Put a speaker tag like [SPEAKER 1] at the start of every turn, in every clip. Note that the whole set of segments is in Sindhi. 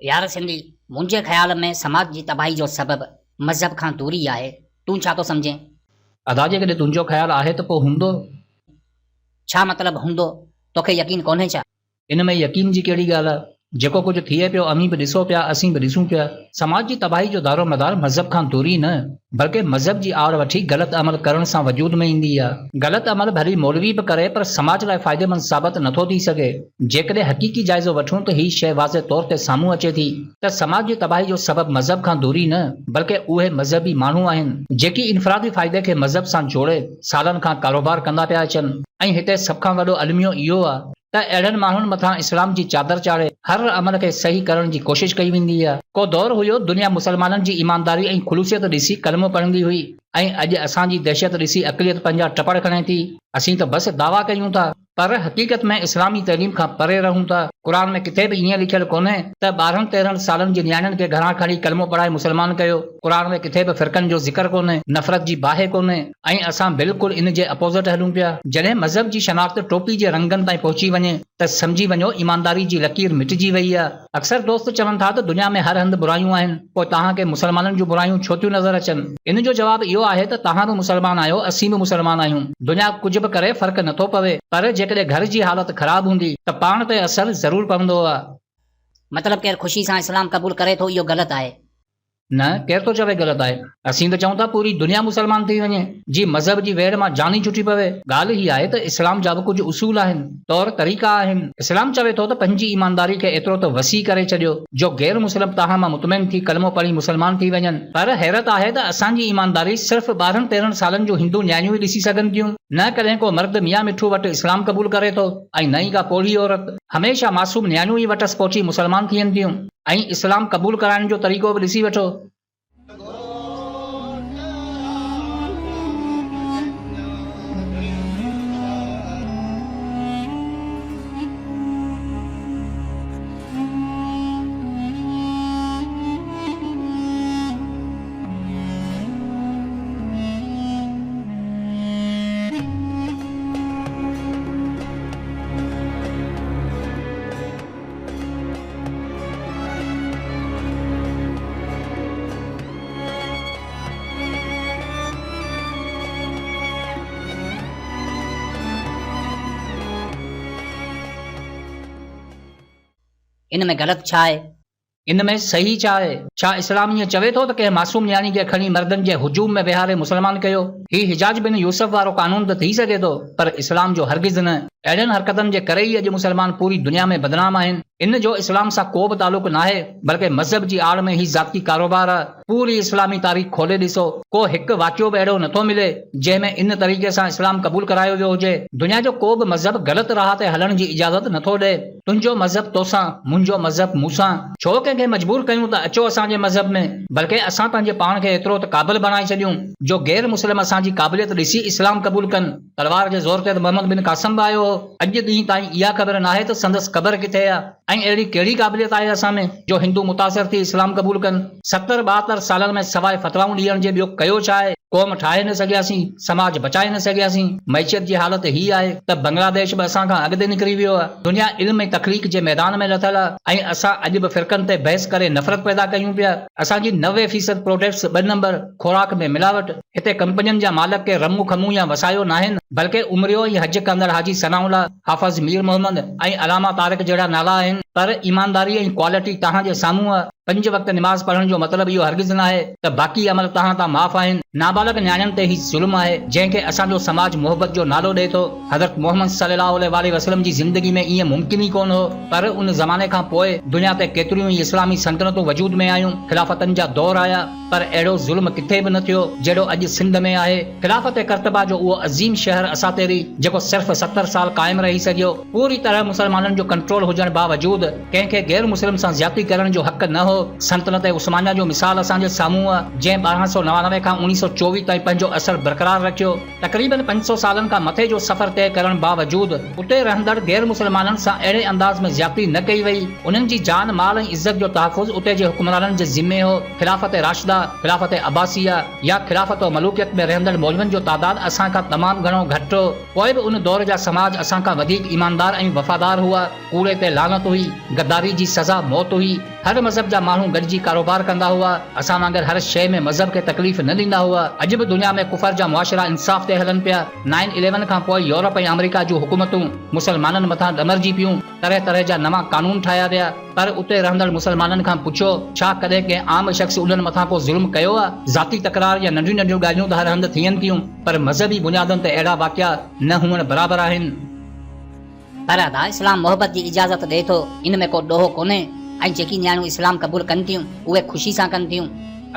[SPEAKER 1] يار سنڌي، منهنجي خيال ۾ سماج جي تباهي جو سبب مذهب کان دوري آهي، تون ڇا ٿو سمجهين؟
[SPEAKER 2] ادا جيڪڏهن تنهنجو خيال آهي ته پوء هوندو.
[SPEAKER 1] ڇا مطلب هوندو؟ توکي يقين ڪونهي ڇا؟
[SPEAKER 2] ان ۾ يقين جي ڪهڙي ڳالهه آ؟ جيڪو ڪجهه ٿئي پيو اوهين به ڏسو پيا اسين به ڏسون پيا. سماج جي تباهي جو دارومدار مذهب کان دوري نه بلڪه مذهب جي آڙ وٺي غلط عمل ڪرڻ سان وجود ۾ ايندي آ. غلط عمل ڀلي مولوي به ڪري پر سماج لاء فائديمند ثابت نٿو ٿي سگهي. جيڪڏهن حقيقي جائزو وٺون ته هي شيء واضح طور تي سامهون اچي ٿي ته سماج جي تباهي جو سبب مذهب کان دوري نه بلڪه اهي مذهبي ماڻهو آهن جيڪي انفرادي فائدي کي مذهب سان جوڙي سالن کان ڪاروبار ڪندا پيا اچن ۽ هتي سڀ کان وڏو الميو اهو آ ته اهڙن ماڻهن مٿان اسلام جي چادر چاڙهي هر عمل کي صحيح ڪرڻ جي ڪوشش ڪئي ويندي آهي. ڪو دور هيو دنيا مسلمانن جي ايمانداري ۽ خلوصيت ڏسي ڪلمو پڙهندي هئي ۽ اڄ اسان جي دهشت ڏسي اقليت پنهنجا ٽپڙ کڻي ٿي. اسين ته بس دعويٰ ڪيون ٿا پر حقيقت ۾ اسلامي تعليم کان پري رهون ٿا. قرآن ۾ ڪٿي به ائين لکيل ڪونهي ته ٻارهن تيرهن سالن جي نياڻين کي گهران کڻي ڪلمو پڙهائي مسلمان ڪيو. قرآن ۾ ڪٿي به فرقن جو ذڪر ڪونهي، نفرت جي باهه ڪونهي. ۽ اسان بلڪل ان جي اپوزٽ هلون پيا. جڏهن مذهب جي شناخت ٽوپي جي رنگن تائين پهچي وڃي ته سمجهي وڃو ايمانداري جي لڪير مٽجي وئي آ. اڪثر دوست چون ٿا ته دنيا ۾ هر هنڌ برايون آهن پوء توهان کي مسلمانن جون برايون ڇو ٿيون نظر اچن؟ ان جو جواب اهو آهي ته توهان به مسلمان آهيو اسين به مسلمان آهيون. دنيا ڪجهه به ڪري فرق نٿو پوي پر جيڪڏهن گهر جي حالت خراب هوندي ته پاڻ تي اثر ضرور پوندو آ.
[SPEAKER 1] مطلب ڪير خوشي سان اسلام قبول ڪري ٿو اهو غلط آهي.
[SPEAKER 2] نه، ڪير ٿو چوي غلط آهي؟ اسين ته چئون ٿا پوري دنيا مسلمان ٿي وڃي، جي مذهب جي ويڙهه مان جان ئي ڇٽي پوي. ڳالهه هي آهي ته اسلام جا به ڪجهه اصول آهن، طور طريقا آهن. اسلام چوي ٿو ته پنهنجي ايمانداري کي ايترو ته وسيع ڪري ڇڏيو جو غير مسلم توهان مان مطمئن ٿي ڪلمو پڙهي مسلمان ٿي وڃن. پر حيرت آهي ته اسان جي ايمانداري صرف ٻارهن تيرهن سالن جون هندو نياڻيون ئي ڏسي سگهن ٿيون. نه ڪڏهن ڪو مرد ميان مٺو وٽ اسلام قبول ڪري ٿو ۽ نه ئي ڪا پوڙهي عورت. هميشه معصوم نياڻيون ئي وٽس پهچي مسلمان ٿين ٿيون. ۽ اسلام قبول ڪرائڻ جو طريقو به ڏسي وٺو.
[SPEAKER 1] ان ۾ غلط ڇا آهي؟
[SPEAKER 2] ان ۾ صحيح ڇا آهي؟ ڇا اسلام ائين چوي ٿو ته ڪنهن معصوم نياڻي کي کڻي مردن جي هجوم ۾ ويهاري مسلمان ڪيو؟ هي حجاج بن يوسف وارو قانون ته ٿي سگهي ٿو پر اسلام جو هرگز نه. اهڙين حرڪتن جي ڪري ئي اڄ مسلمان پوري دنيا ۾ بدنام آهن. ان جو اسلام سان ڪو به تعلق ناهي بلڪه مذهب جي آڙ ۾ هي ذاتي ڪاروبار آ. پوري اسلامي تاريخ کولي ڏسو ڪو هڪ واقعو به اهڙو نٿو ملي جنهن ۾ ان طريقي سان اسلام قبول ڪرايو ويو هجي. دنيا جو ڪو به مذهب غلط راهه تي هلڻ جي اجازت نٿو ڏئي. تنهنجو مذهب توسان، منهنجو مذهب مون سان. ڇو ڪنهن کي مجبور ڪيون ته اچو اسان جي مذهب ۾، بلڪه اسان پنهنجي پاڻ کي ايترو ته قابل بڻائي ڇڏيون جو غير مسلم اسان جي قابليت ڏسي اسلام قبول ڪن. تلوار جي زور تي ته محمد بن قاسم به آيو هو. اڄ ڏينهن تائين اها خبر ناهي ته سندس قبر ڪٿي آ ۽ اهڙي ڪهڙي قابليت آهي اسان ۾ جو هندو متاثر ٿي اسلام قبول ڪن. ستر ٻاهتر سالن ۾ سواء فتوائون ڏيڻ جي ٻيو ڪيو ڇا آهي؟ قوم ٺاهي نه سگهياسين، سماج بچائي نه سگهياسين، معيشت جي حالت هي آهي ته بنگلاديش به اسان کان اڳتي نڪري ويو آهي، دنيا علم ۽ تخليق جي ميدان ۾ لٿل آهي ۽ اسان اڄ به فرقن تي بحث ڪري نفرت پيدا ڪيون پيا، اسان جي 90% پروڊڪٽس ٻه نمبر، خوراڪ ۾ ملاوٽ، هتي ڪمپنين جا مالڪ ڪي رمون کمون يا وسايو ناهن، بلڪه عمريو ۽ حج ڪندڙ حاجي ثناء الله، حافظ مير محمد ۽ علامه طارق جهڙا نالا آهن، پر ايمانداري ۽ ڪوالٽي توهان جي سامهون آهي. پنج وقت نماز پڙهڻ جو مطلب اهو هرگز ناهي ته باقي عمل توهان تان معاف آهن. نابالغ نياڻين تي هي ظلم آهي، جنهن کي اسان جو سماج محبت جو نالو ڏئي ٿو. حضرت محمد صلي الله عليه واٰله وسلم جي زندگي ۾ ائين ممڪن ئي ڪونه هو، پر ان زماني کان پوء دنيا تي ڪيتريون ئي اسلامي سلطنتون وجود ۾ آيون، خلافتن جا دور آيا، پر اهڙو ظلم ڪٿي به نه ٿيو، جهڙو اڄ سنڌ ۾ آهي. خلافت قرطبه جو اهو عظيم شهر اساطيري، جيڪو صرف 70 سال قائم رهي سگهيو، پوري طرح مسلمانن جو ڪنٽرول هجڻ باوجود ڪنهن کي غير مسلم سان زيادتي ڪرڻ جو حق نه هو. سلطنت عثمانيه جو مثال اسان جي سامهون آ، جنهن 1299 کان 1924 تائين پنهنجو اثر برقرار رکيو. تقريبن 500 سالن کان مٿي جو سفر طئي ڪرڻ باوجود اتي رهندڙ غير مسلمانن سان اهڙي انداز ۾ زيادتي نه ڪئي وئي. انهن جي جان، مال ۽ عزت جو تحفظ اتي جي حڪمرانن جي ذمي هو. خلافت راشده، خلافت عباسيه يا خلافت و ملوڪيت ۾ رهندڙ مولوين جو تعداد اسان کان تمام گهڻو گهٽ هو. پوء به ان دور جا سماج اسان کان وڌيڪ ايماندار ۽ وفادار هئا. ڪوڙي تي لعنت هئي، غداري جي سزا موت هئي. هر مذهب جا ماڻهو گڏجي ڪاروبار ڪندا هئا. اسان وانگر هر شيء ۾ مذهب کي تڪليف نه ڏيندا هئا. اڄ به دنيا ۾ ڪفر جا معاشرا انصاف تي هلن پيا. نائن اليون کان پوء يورپ ۽ آمريڪا جون حڪومتون مسلمانن مٿان ڏمرجي پيون. طرح طرح جا نوان قانون ٺاهيا ويا. پر اتي رهندڙ مسلمانن کان پڇو، ڇا ڪڏهن ڪنهن عام شخص انهن مٿان ڪو ظلم ڪيو آ؟ ذاتي تڪرار يا ننڍيون ننڍيون ڳالهيون ته هر هنڌ ٿين ٿيون، پر مذهبي بنيادن تي اهڙا واقعا نه هئڻ برابر آهن.
[SPEAKER 1] پر ادا اسلام محبت جي اجازت ڏئي ٿو ان ۾ ڪو ڏوهه ڪونهي ۽ جيڪي نياڻيون اسلام قبول ڪن ٿيون اهي خوشي سان ڪن ٿيون.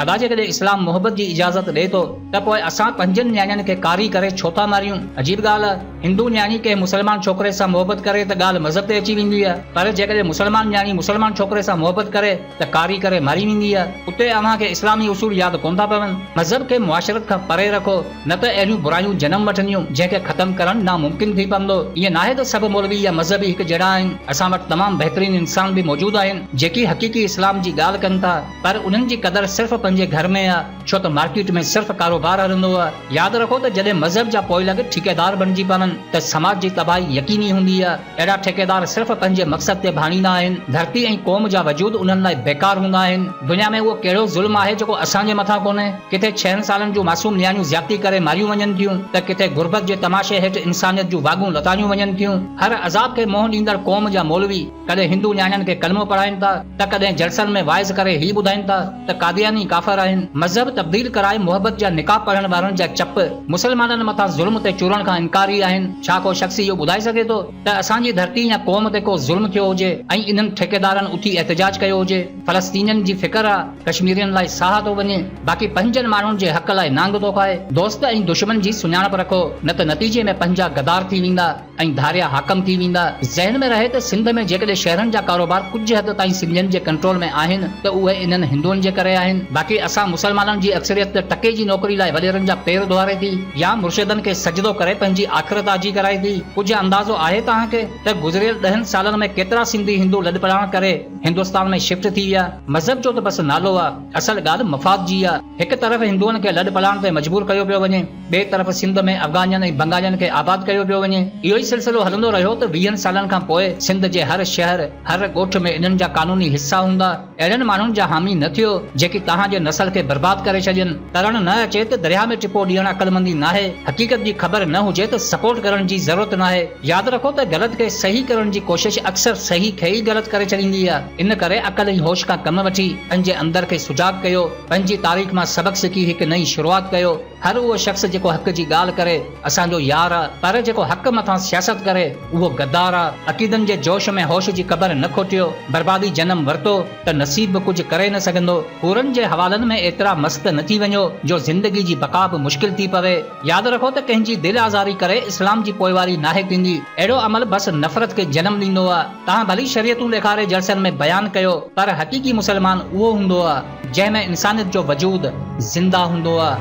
[SPEAKER 2] ادا جيڪڏهن اسلام محبت جي اجازت ڏئي ٿو ته پوء اسان پنهنجن نياڻين کي ڪاري ڪري ڇو ٿا ماريون؟ عجيب ڳالهه آ هندو نياڻي ڪنهن مسلمان ڇوڪري سان محبت ڪري ته ڳالهه مذهب تي اچي ويندي آ پر جيڪڏهن مسلمان نياڻي مسلمان ڇوڪري سان محبت ڪري ته ڪاري ڪري ماري ويندي آ. اتي اوهان کي اسلامي اصول ياد ڪونه ٿا پون. مذهب کي معاشرت کان پري رکو نه ته اهڙيون برايون جنم وٺنديون جنهن کي ختم ڪرڻ ناممڪن ٿي پوندو. ائين ناهي ته سڀ مولوي يا مذهبي هڪ جهڙا آهن. اسان وٽ تمام بهترين انسان به موجود آهن جيڪي حقيقي اسلام جي ڳالهه ڪن ٿا پر انهن جي قدر صرف پنهنجي گهر ۾ آ ڇو ته مارڪيٽ ۾ صرف ڪاروبار هلندو آ. ياد رکو ته جڏهن مذهب جا پوئلڳ ٺيڪيدار بڻجي پون ته سماج جي تباهي يقيني هوندي آ. اهڙا ٺيڪيدار صرف پنهنجي مقصد تي ڀاڻيندا آهن. ڌرتي ۽ قوم جا وجود انهن لاء بيڪار هوندا آهن. دنيا ۾ اهو ڪهڙو ظلم آهي جيڪو اسان جي مٿان ڪونهي؟ ڪٿي ڇهن سالن جون معصوم نياڻيون زيادتي ڪري ماريون وڃن ٿيون ته ڪٿي غربت جي تماشي هيٺ انسانيت جون واڳون لتاڙيون وڃن ٿيون. هر عذاب کي منهن ڏيندڙ قوم جا مولوي ڪڏهن هندو نياڻين کي ڪلمو پڙهائين ٿا ته ڪڏهن جلسن ۾ واعظ ڪري هي ٻڌائين ٿا ته قادياني ڪافر آهن. مذهب تبديل ڪرائي محبت جا نڪاح پڙهڻ وارن جا چپ مسلمانن مٿان ظلم تي چورڻ کان انڪاري آهن. ڇا ڪو شخص اهو ٻڌائي سگهي ٿو ته اسان جي ڌرتي يا قوم تي ڪو ظلم ٿيو هجي ۽ انهن ٺيڪيدارن اٿي احتجاج ڪيو هجي؟ فلسطينين جي فڪر آ، ڪشميرين لاء ساهه ٿو وڃي، باقي پنهنجن ماڻهن جي حق لاء نانگ ٿو کائي. دوست ۽ دشمن جي سڃاڻپ رکو، نه ته نتيجي ۾ پنهنجا غدار ٿي ويندا. ۽ ڌاريا حاڪم ٿي ويندا. ذهن ۾ رهي ته سنڌ ۾ جيڪڏهن شهرن جا ڪاروبار ڪجهه حد تائين سنڌين جي ڪنٽرول ۾ آهن ته اهي انهن هندوئن جي ڪري آهن. باقي اسان مسلمانن جي اڪثريت ته ٽڪي جي نوڪري لاء وڏيرن جا پير ڌوئاري ٿي يا مرشدن کي سجدو ڪري پنهنجي آخرت آجي ڪرائي ٿي. ڪجهه اندازو آهي توهان کي ته گذريل ڏهن سالن ۾ ڪيترا سنڌي هندو لڏپلاڻ ڪري هندستان ۾ شفٽ ٿي ويا. مذهب جو ته بس نالو آ. اصل ڳالهه مفاد جي آ. هڪ طرف هندوئن کي لڏپلاڻ تي مجبور ڪيو پيو وڃي. ٻئي طرف سنڌ ۾ افغانين ۽ بنگالين کي آباد ڪيو پيو وڃي. اهو ئي سلسلو هلندو رهيو ته ويهن سالن کان پوء سنڌ جي هر شهر، هر ڳوٺ ۾ انهن جا قانوني حصا هوندا. اهڙن ماڻهن جا حامي نه ٿيو، جيڪي توهان جي نسل کي برباد ڪري ڇڏين. ترڻ نه اچي ته درياهه ۾ ٽپو ڏيڻ عقلمندي ناهي. حقيقت جي خبر نه هجي ته سپورٽ ڪرڻ جي ضرورت ناهي. ياد رکو ته غلط کي صحيح ڪرڻ جي ڪوشش اڪثر صحيح کي ئي غلط ڪري ڇڏيندي آهي. ان ڪري عقل ۽ هوش کان ڪم وٺي پنهنجي اندر کي سجاڳ ڪيو. پنهنجي تاريخ مان سبق سکي هڪ نئين شروعات ڪيو. هر اهو شخص جيڪو حق جي ڳالهه ڪري اسان جو يار آ، پر جيڪو حق مٿان سياست ڪري اهو غدار آ. عقيدن جي جوش ۾ هوش جي قبر نه کوٽيو، بربادي جنم ورتو ته نصيب به ڪجهه ڪري نه سگهندو. حورن جي حوالن ۾ ايترا مست نه ٿي وڃو جو زندگي جي بقا به مشڪل ٿي پوي. ياد رکو ته ڪنهن جي دل آزاري ڪري اسلام جي پوئواري ناهي ٿيندي. اهڙو عمل بس نفرت کي جنم ڏيندو آ. توهان ڀلي شريعتون ڏيکاري جلسن ۾ بيان ڪيو پر حقيقي مسلمان اهو هوندو آ جنهن ۾ انسانيت جو وجود زنده هوندو آ.